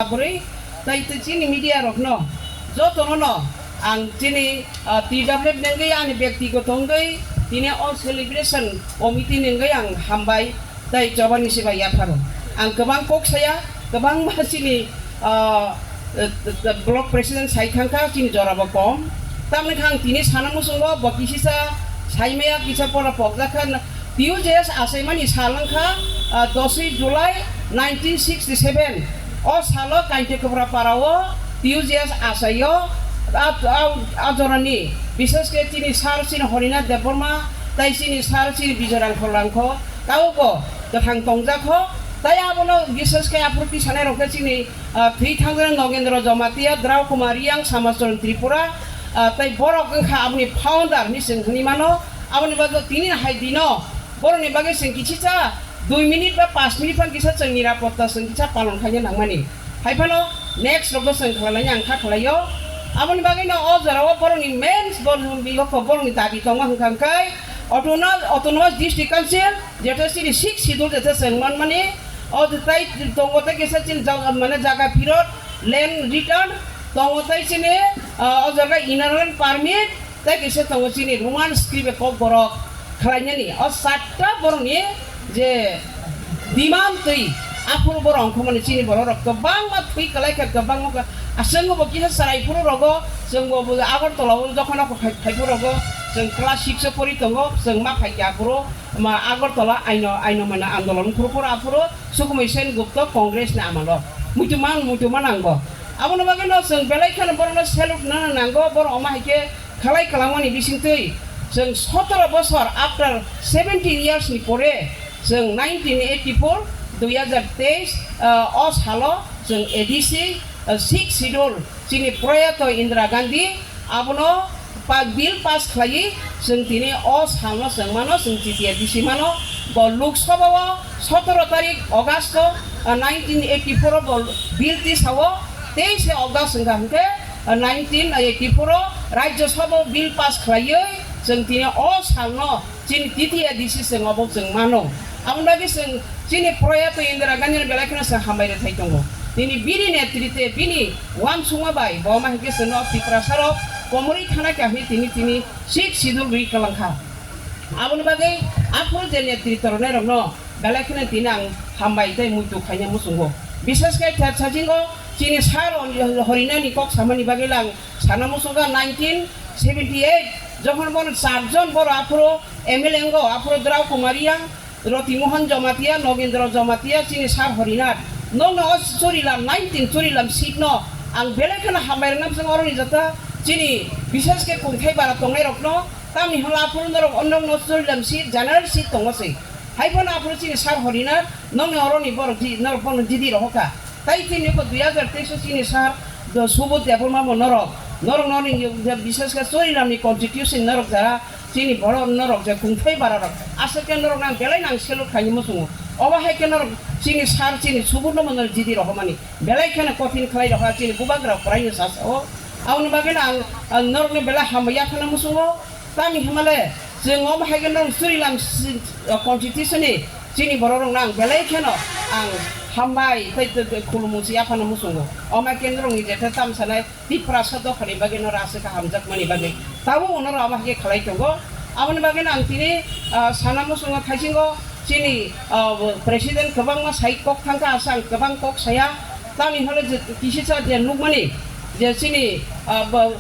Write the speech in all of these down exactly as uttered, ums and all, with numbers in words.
Abri, tai tei chini media rokno jotono no ang chini, ah, T W F nengwi ani byaktigoto wngwi tini o celebration committee nengwi ang hambai tei chobani sibai yapharo. Ang kwbang kok saya, kwbangma chini, ah, eh, eh, block president sai thangkha, chini jorabo kom. Tamni kha ang tini sana muchungo bo kisisa saimaya kisa pora pokjakha. T U J S achaimani sal wngkha, ah, dosoi July nineteen sixty seven. O salo Kainti Kopra Parao T U J S achaio. A, a, a jorani, bishesh khe chini sir chini Harinath Debbarma, tai chini sir chini Bijoy Rangkhol Rangkho, taubo kwthang tongjakho. Tai abono bishesh khe aphuru tisanai rok khe chini, ah, thwi thangjaknai Nogendra Jamatia, Drau Kumar Reang, Samachron Tripura, ah, tai borok wngkha aboni founder hinwi chwng hwnwi mano. Aboni bagwi tini hai dino borokni bagwi chwng kichisa dui minute ba panch minute phano kisa chwng nirapotta chwng kisa palon khaina nangmani. Hai phano next rogo chwng khlailai ang kha khlaio. Aboni bagwino o jorao borokni main borokni bihokko borokni dabi tongo hwnkha hwnkhe autono-, Autonomous District Council, jeto chini sixth schedule jeto chwng manmani, o tai tongo tei kisa chini jaga, mane jaga phirot, land return tongo tei chini, ah, o jaga inner line permit, tei kisa tongo chini Roman script kokborok khlainani. O satta borokni je demand twi aphuru borok ongkhormani chini borok rok kwbangma thwi kwlai kha, kwbangma kha. Aswk bo kisa chwrai phuru rogo, chwng bo Agartala o jokhon o phai, phai phuru rogo, chwng class six o pori tongo, chwng ma phai kha aphuru ma Agartala aino, aino mana andolon khuru khuru aphuru Sukumai Sen Gupta Congress ni amalo. Muitu man, muitu man ang bo. Aboni bagwi no chwng belai kheno borokno salute nana nango, borok omo hai khe khlai kwlangmani bisingtwi chwng sotoro bosor, after seventeen years ni pore, chwng nineteen eighty-four, dui hazar teis, ah, o salo chwng A D C, ah, sixth schedule chini Proyato Indira Gandhi abono pa-, bill pass khlaiwi chwng tini o salno chwng mano, chwng chitiya bisi mano. Bo Lok Sabha o sotoro tarik August o, ah, nineteen eighty-four o bo bill tisao, teis August wngkha hwnkhe, ah, nineteen eighty-four o Rajya Sabha o bill pass khlaiwi chwng tini o salno chini titiya A D C chwng obo chwng mano. Aboni bagwi chwng chini Proyato Indira Gandhi no belai kheno chwng hambai rwthai tongo. Tini bini netrite, bini uansukma bai bo ma hinkhe chwngno Tiprasa rok komorwi thana khe hinwi tini, tini sixth schedule rwi kwlangkha. Aboni bagwi aphuru je netrito rwnai rokno belai kheno tini ang hambai tei muitu khaina muchungo. Bishesh khe thepsajingo chini sir Horinani kok samani bagwi lang sana muchungo nineteen seventy eight jokhon bono charjon borok aphuru M L A wngo, aphuru Drau Kumar Reang, Roti Mohan Jamatia, Nogendra Jamatia, chini sir Horinath. Nokno o Churilam nineteen Churilam seat no ang belai kheno hambai rwna muchungo oroni jotto chini bishesh khe Kungthai bara tongnai rokno. Tamni hwnla aphuru norok o nokno Churilam seat, general seat tongo se. Hai phano aphuru chini sir Horinath, nokni oroni borok ji-, norok bono jidi rohorkha. Tai chini bo dui hazar teis o chini sir do Subodh Debbarma bo norok, norok norok ni je bishesh khe Churilam ni constitution norok jara chini borok norok je Kungthai bara rok. Aswk khe norok nang belai nang salute khaini muchungo. Obo hai khe norok chini sir chini Subodh no norok jidi rohormani. Belai kheno kothin khlai roha chini bubagra kwraino sasao. Aboni bagwi no ang, ang norokno belai hambai yaphana muchungo. Tamni hwnmale, chwng omo hai khe norok Churilam si-, constitution ni chini borok rokno ang belai kheno ang hambai tei, tei, tei khulumung se yaphano muchungo. Omo hai khe norokni je khe tamsanai Tiprasa dophani bagwi norok aswk khe hamjakmani bagwi tabuk norok omo hai khe khlai tongo. Aboni bagwi no ang tini, ah, sana muchungo thaisingo chini, ah, president kwbangma sai kok thangkha, asa ang kwbang kok saya. Tamni hwnle je kisisa je nukmani je chini, ah, bo-,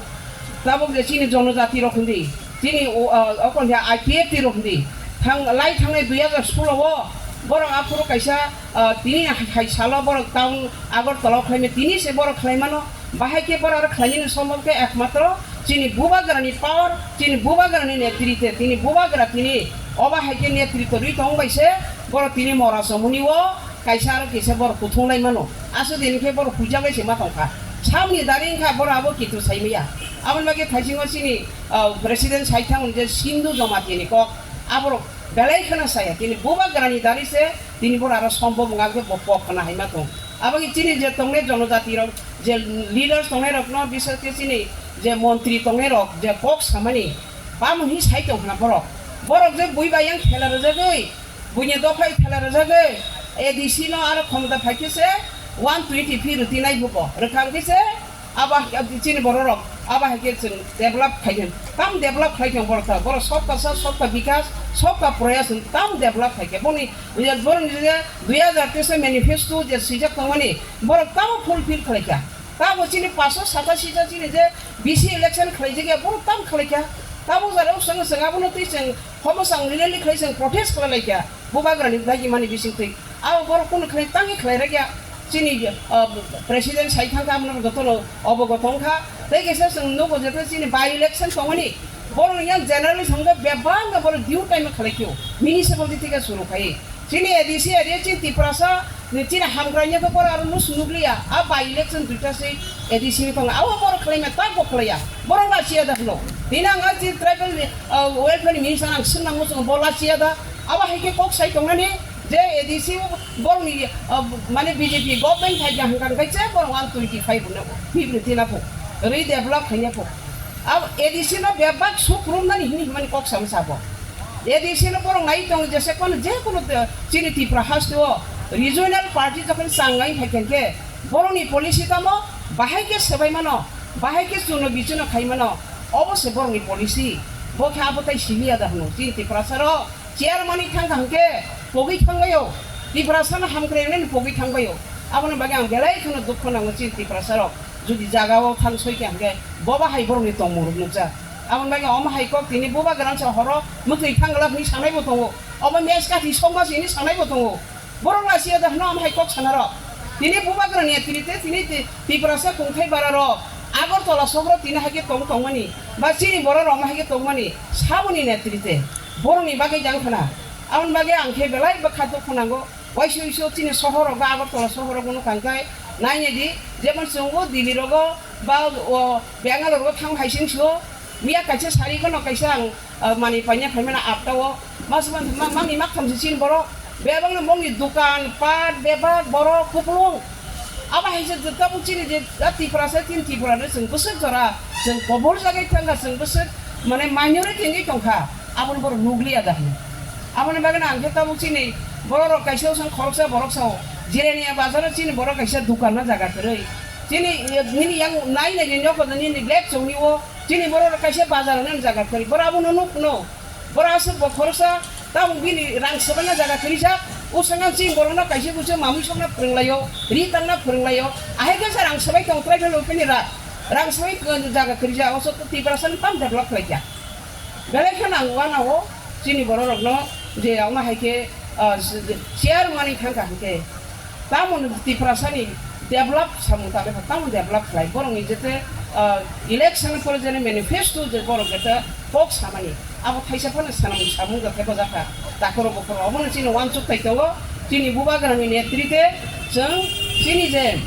tabuk je chini jonojati rok hindi, chini o, ah, okon ya I P F T rok hindi, thang, lai thangnai dui hazar solo o borok aphuru kaisa, ah, tini hai, hai salo borok town Agartala o khlaimani, tini se borok khlaimano, bahai khe borok aro khlainani sombhob khe ekmatro chini bubagrani power, chini bubagrani netrite, tini bubagra tini obo hai khe netrito rwi tong bai se borok tini mora somoni o kaisa aro kisa borok kuthung lai mano. Aswk din khe borok huijak bai se ma tong kha. Samni dari wng kha borok abo kitu sai maya. Aboni bagwi thaisingo chini, ah, president sai thang je Sindhu Jamatia ni kok. Aborok belai kheno saya. Tini bubagrani dari se tini borok aro sombhob wng khe bo kok khna hai ma tong. Aboni chini je tongnai jonojati rok, je leaders tongnai rok no, bishesh khe chini je montri tongnai rok, je kok samani, bamo hi sai tong khna borok. Borok je bui bai yang thela rwjagwi, buini dophai thela rwjagwi, A D C no aro khomota phai khe se, One twenty fee rwtwi nai buko. Rwkha hwnkhe se abo chini bororok abo hai khe chwng develop khaikhe. Tam develop khlaikhe borok ta. Borok sobka sath, sobka bikas, sobka proyas tam develop khaikhe. Boni, borokni je dui hazar teis manifesto je swijak tongmani, borok tamo fulfill khlaikha. Tamo chini paanch sho satasi ta chini je B C election khlaijak ya, borok tam khlaikha. Tamo jora o chwng, chwng abono twi chwng homo chwng rally khlai chwng protest khlai laikha. Bubagrani dagi mani bisingtwi. Abo borok kunu khlai tangi khlai rakya. Chini, ah, president sai thangkha, amno gotono obo gotong kha. Tei kaisa chwng nugo je chini by election tongmani. Borok yang generally thangkha bebak no borok due time khlai kyo. Municipality thika suru khai. Chini A D C area chini Tiprasa, chini hamkrai ya to borok aro nus nukliya. A by election duita se A D C ni tongo. Abo borok khlai ma tak bo khlaiya. Borok la siya da hlo. Dina nga chini tribal, ah, welfare minister ang swnang mo chwng bo la siya da. Abo hai khe kok sai tongnani je A D C borokni, ah, mane B J P government phai jang hwnkha hwnkhe je borok one twenty five no fifty na po. Rwi develop khaina po. Ab A D C no bebak suk rumnani hini himani kok sama sabo. A D C no borok nai tong jese kono je kono te-, chini Tripura haste o regional party jokhon changnai phai khe borokni policy tamo bahai khe swbai mano, bahai khe chuno bichuno khai mano. Obo se borokni policy. Bo khe abo tai simi ya da hwno chini Tiprasa rok. Chairman ni thang thang khe pogwi thangbaio, Tiprasa no hamkrai rwnani pogwi thangbaio. Aboni bagwi ang belai kheno dukho nango chini Tiprasa rok. Jodi jaga o thang soi khe hwnkhe boba hai borokni tongmung rok nukjak. Aboni bagwi omo hai kok tini bubagrani sa horo mwtwi thang glak hwnwi sanai bo tongo. Omo mes kathi sokma se hwnwi sanai bo tongo. Borok lachiya da hwno omo hai kok sana rok. Tini bubagrani netrite tini ti-, Tiprasa kungthai bara rok Agartala sohoro tini hai khe tong tongmani ba chini borok rok omo hai khe tongmani saboni netrite. Borokni bagwi jang khna. Aboni bagwi ang khe belai bwkha dukhu nango. Waisa waisa chini sohor rok ba Agartala sohor rok no kangkai nai nai di, jemon chwng o Delhi rogo ba o Bangalore rogo thang hai sing sio, miya kaisa sari gono kaisa ang, ah, mani panya phaimana atta o, mas man ma mangni mak thamsi chini borok, bebak no mongni dukan pat bebak borok kuplung. Abo hai se tabuk chini je, ah, Tiprasa chini Tripura no chwng bwswk jora chwng kobor jagai thangkha, chwng bwswk mane minority wngwi tongkha. Aboni borok nukliya da hwnwi. Aboni bagwi ang khe tabuk chini borok rok kaisa usang khoroksa borok sao. Jirania bazar o chini borok kaisa dukan na jaga kwrwi. Chini, eh, nini yang nai nai ni nokho nini black chongni o chini borok rok kaisa bazar na jaga kwrwi. Borok abono nuk no. Borok aswk bo khoroksa tabuk bini rang swbai na jaga kwrwi jak. Usang ang chini borok no kaisa kusa mamui sok na phwrwng lai o, ri tang na phwrwng lai o. Ahai khe sa rang swbai tong trai phano bini rak. Rang swbai jaga kwrwi jak. O sok Tiprasa ni tam develop khlai kha. Belai kheno ang uanao chini bororokno je omo hai khe, ah, chair manwi thangkha hwnkhe, tamoni Tiprasani develop samung tangwi tamo develop khlai. Borokni jete, ah, election pore jene manifesto je borok jete kok samani, abo thaisa phano sanamung samung jete bojakha. Takhoro bukhoro obono chini uansuk tai tongo. Chini bubagrani netrite chwng chini je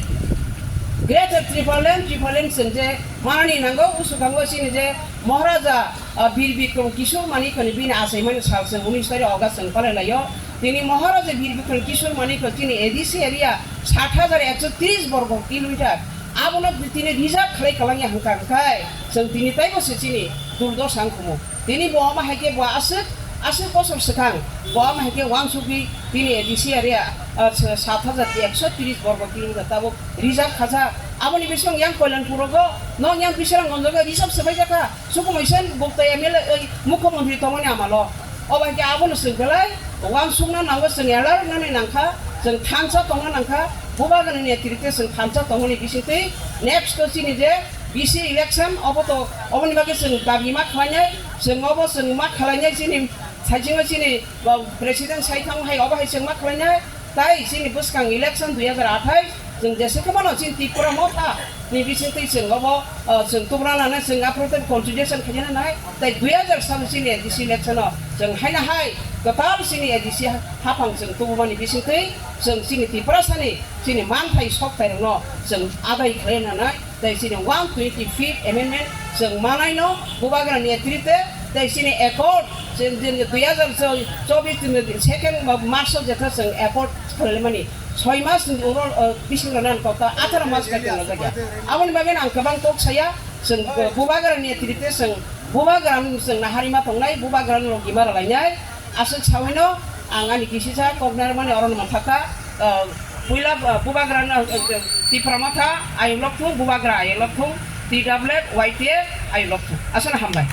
Greater Tipraland, Tipraland chwng je manani nango, usukango chini je Maharaja, ah, Bir Bikram Kishore Manikya ni bini achaimani sal chwng unis tarik August chwng palai laio. Tini Maharaja Bir Bikram Kishore Manikya chini A D C area sat hajar ekso tris borgo kilometer abono tini reserve khlai kwlangya hwnkha hwnkhe chwng tini taibo se chini durdosa wngkhumu. Tini bo omo hai khe bo aswk, aswk bosor swkang bo omo hai khe uansukgwi tini A D C area, ah, sat hajar ekso tris borgo kilometer tabuk reserve khajak. Aboni bising yang Kalyanpur rogo, no yang Bisramganj rogo reserve swbai jakha. Sukumaisa Gupta M L A, oi, Mukhyamantri tongmani amalo. Obo hai khe abono chwng belai uansukna nango, chwng alert wngnani nangkha, chwng thansa tongna nangkha. Bubagrani netrite chwng thansa tongmani bisingtwi next to chini je B C election, obo to, oboni bagwi chwng dabi ma khlainai, chwng obo chwng ma khlainai chini saichingno chini, ba, president sai thang hai obo hai chwng ma khlainai, tai chini bwskang election dui hajar athais chwng jesa khe mano chini Tripura motha ni bisingtwi chwng obo, ah, chwng tubra nana chwng aphuru tei constitution khaina nai, tai dui hajar salo chini A D C election o chwng haina hai kwtal chini A D C haphang chwng tubumani bisingtwi chwng chini Tiprasani chini manthai sok tairokno chwng adai khlai nanai. Tei chini one twenty fifth amendment chwng manaino bubagrani netrite, tei chini accord chwng din dui hajar chobis din second March o jetha chwng accord khlaimani soi mas ni uro, uh, bisingo nan kok ta atharo mas ka tongna jaga. Aboni bagwi ang kwbang kok saya, chwng bubagrani netrite chwng bubagrani chwng naharima tongnai, bubagrani logima rwlainai. Aswk sawaino ang ani kisisa kok narwkmani orono manthakha, uh, Puila, uh, Bubagra no, uh, uh, Tipra Motha ayung lok thung, Bubagra ayung lok thung, T W F, Y T F ayung lok thung. Aswk hambai.